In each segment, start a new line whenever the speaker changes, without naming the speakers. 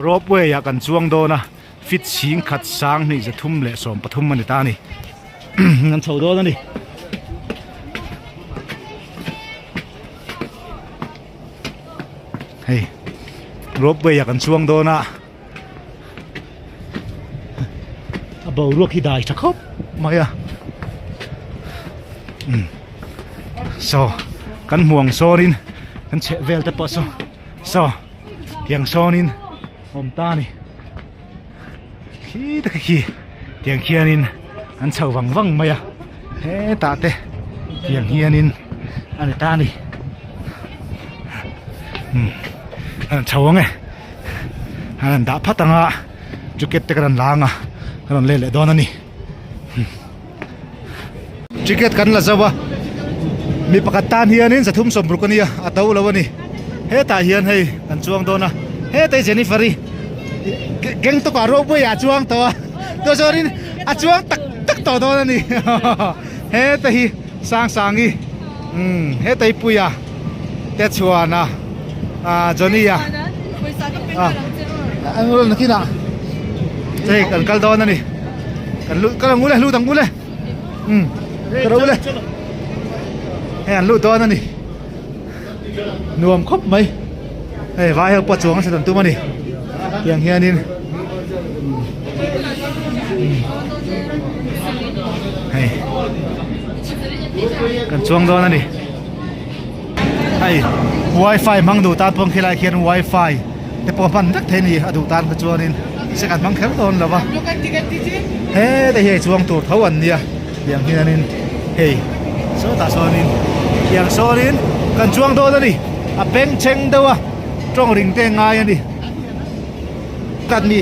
Ropeway ah kan chuang dawn a, fit chhing khat sang hnih 300 leh 13 a ni ta a ni. Kan chho dawn a ni. Hei ropeway ah kan chuang dawn a, a boruak hi dai tha khawp mai a. Umm saw kan hmuang sawnin kan chheh vel te pawh saw saw. Tiang sawnin awm ta a ni khi taka khi tiang khianin an chho vang vang mai a hetah te tiang hianin a ni ta a ni umm an chho ang e an rawn dah phat ang a ticket te ka rawn la ang a ka rawn let leh dawn a ni. Ticket kan la zo a, mi pakhat tan hianin 360 a nia, a to lo a ni. Hetah hian hei kan chuang dawn a, hetei Jennifer-i Gangtok-ah ropeway ah chuang tawh a, tawh chuanin a chuang tak tak tawh dawn a ni. Heta hi Sangsangi, umm hetei Puia te chhuana ah Johnny-a ah an rawn nakinah hei kan kal dawn a ni. Kan lut kal ang ule lut ang ule um kal ule hei an lut dawn a ni nuam khawp mai hei vai ho pawh chuang a hre tum a ni tiang hianin hei kan chuang dawn a ni hei wifi hmang duh tan pawh khilai khian wifi te pawh hman vek thei a ni a duh tan kha chuanin se kan hmang kher dawn lo va heta hi hei chuang tur tho an nia tiang hianin hei sawtah sawnin tiang sawnin kan chuang dawn a ni a beng chheng deuh a tawng ring te ngai a ni kat mi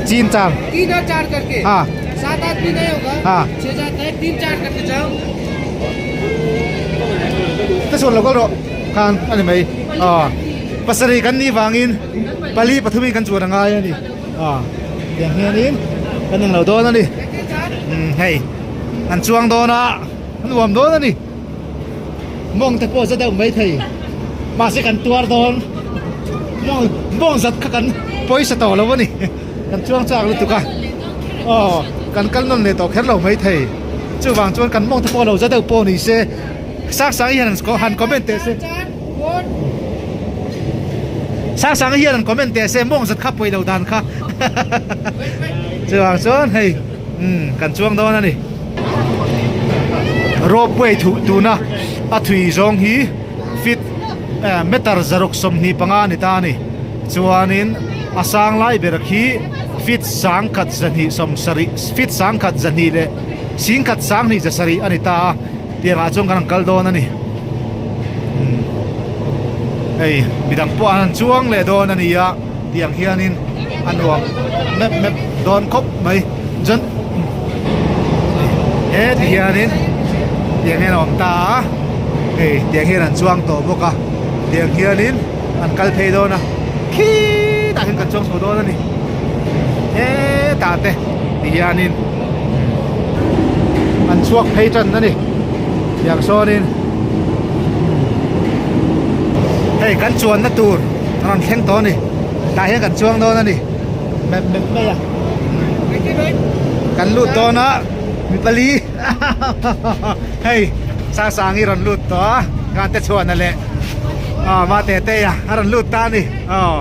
chin char ha Ka chhuan lo kal rawh khan a ni mai aw pasarih kan nih vangin pali pathumin kan chuan a ngai a ni aw tiang hianin kan englo dawn a ni umm hei an chuang dawn a an uam dawn a ni mawng te pawh za deuh mai thei mahse kan tuar dawn mawng mawng zat kha kan pawisa tawh lo a ni. Kan chuang chak lutuk a, aw kan kal nawn leh tawh kher lo mai thei. Chuvang chuan kan mawng te pawh lo za deuh pawh ni se, Sangsang hian han comment teh se. Sangsang hian han comment teh se mawng zat kha pawi lo dan kha. Chuvang chuan hei umm kan chuang dawn a ni. Ropeway thuh tuna a thui zawng hi feet meter 625 a ni ta a ni. Chuanin a sang lai ber khi feet sangkhat zahnih sawmsarih feet sangkhat zahnih leh singkhat sanghnih zasarih a ni ta a, tiangah chuan kan han kal dawn a ni. Hei midang pawh an han chuang leh dawn a ni a, tiang hianin a nuam mep mep dawn khawp mai. Chuan he ti hianin tiang hian a awm ta a, hei tiang hian an chuang tawh bawk a, tiang hianin. An kal phei dawn a, khitah hian kan chuang chho dawn a ni. Hetah te ti hianin an chhuak phei tan a ni. Tiang sawnin hei kan chuanna tur a rawn thleng tawh a ni. Tah hian kan chuang dawn a ni. Mep mep mai a. Kan lut dawn a, mi pali hei Sangsangi rawn lut tawh a, Ngante chhuahna leh. Aw mah teh teh a a rawn lut ta a ni aw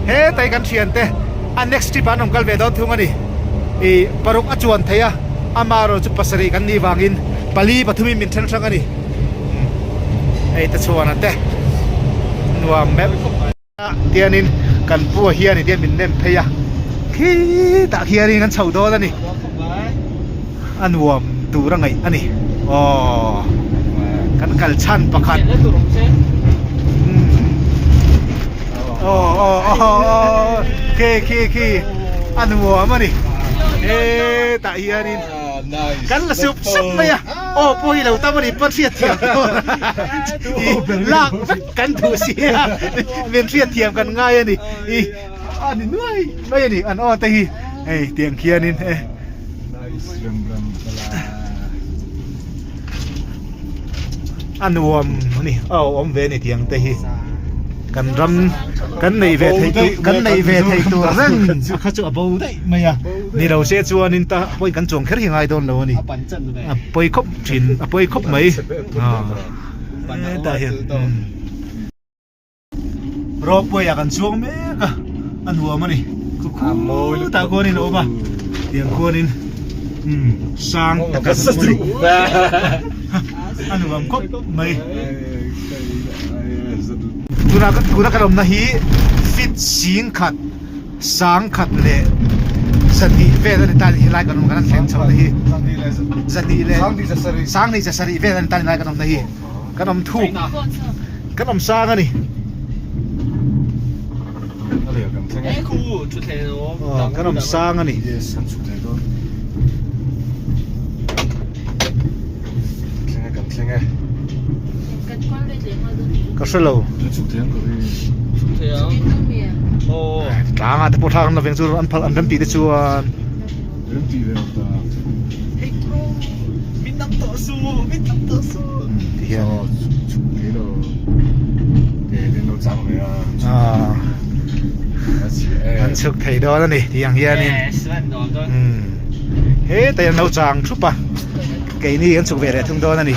hetai kan thian te a next trip ah an rawn kal ve dawn thung a ni ih paruk a chuan thei a amaherawh chu pasarih kan nih vangin pali pathum in min then hrang a ni hei te chhuan a te nuam meuh tianin kan pu a hian tia min nem phei a khitah khianin kan chho dawn a ni a nuam tur a ngaih a ni aw kan kal chhan pakhat aw aw aw khi khi khi a nuam a ni hetah hianin kan la sup sup mai a aw pawh hi lo tam a ni pawn hriat thiam dawn lak vek Kan duh si a, min hriatthiam kan ngai a ni. I a ni nuai mai a ni an aw te hi hei tiang khianin e.
Nice rem rem pala.
A nuam a ni a awm ve a ni tiang te hi kan ram kan neih ve theih tur kan neih ve theih tur reng kha chu a bo daih mai a ni lo se chuanin ta pawhin kan chuang kher hi ngai dawn lo a ni a pawi khawp thin a pawi khawp mai hetah hian. Ropeway ah kan chuang mek a, a nuam a ni. Khutah khuanin a awm a, tiang khuanin umm sang tak a awm a ni. A nuam khawp mai. Tuna tuna kan awmna hi fit sing khat sang khat leh zahnih vel a ni ta a ni helai kan awm kan han thleng chho na hi zahnih leh sanghnih zasarih vel a ni ta a ni helai kan awmna hi. Kan awm thuk kan awm sang a ni. Kan awm sang a ni. Ka hre lo. Tlangah te pawh thlak an la veng chu an phal an remtih te chuan. An chhuk thei dawn a ni tih ang hianin hetah hian an lo chang thup a keini an chhuk ve leh thung dawn a ni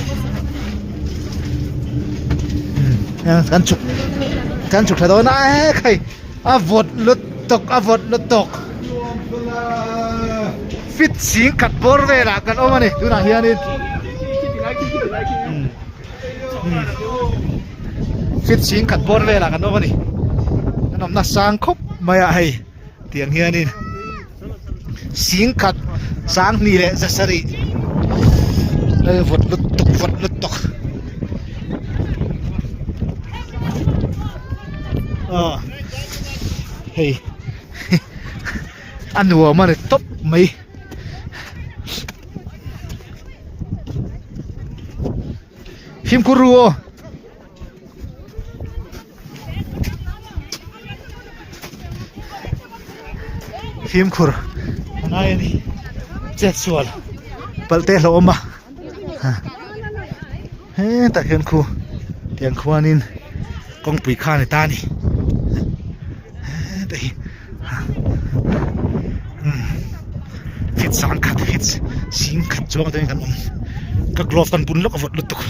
kan chhuk kan chhuk thla dawn a ekhai. A vawt lutuk a vawt lutuk fit ching khat bawr velah kan awm a ni tunah hianin fit ching khat bawr velah kan awm a ni kan awmna sang khawp mai a hei tiang hianin sing khat sanghnih leh zasarih hei vawt lutuk vawt lutuk aw hei a nuam a ni tawp mai. Fimkhur ru aw. Fimkhur a ngai a ni chet sual palh te hlauhawm a hetah hian khu tiang khuanin kawngpui kha a ni ta a ni heta hi fit sang khat fit sing khat chuang te hian kan awm ka glove kan bun lawk a vawt lutuk.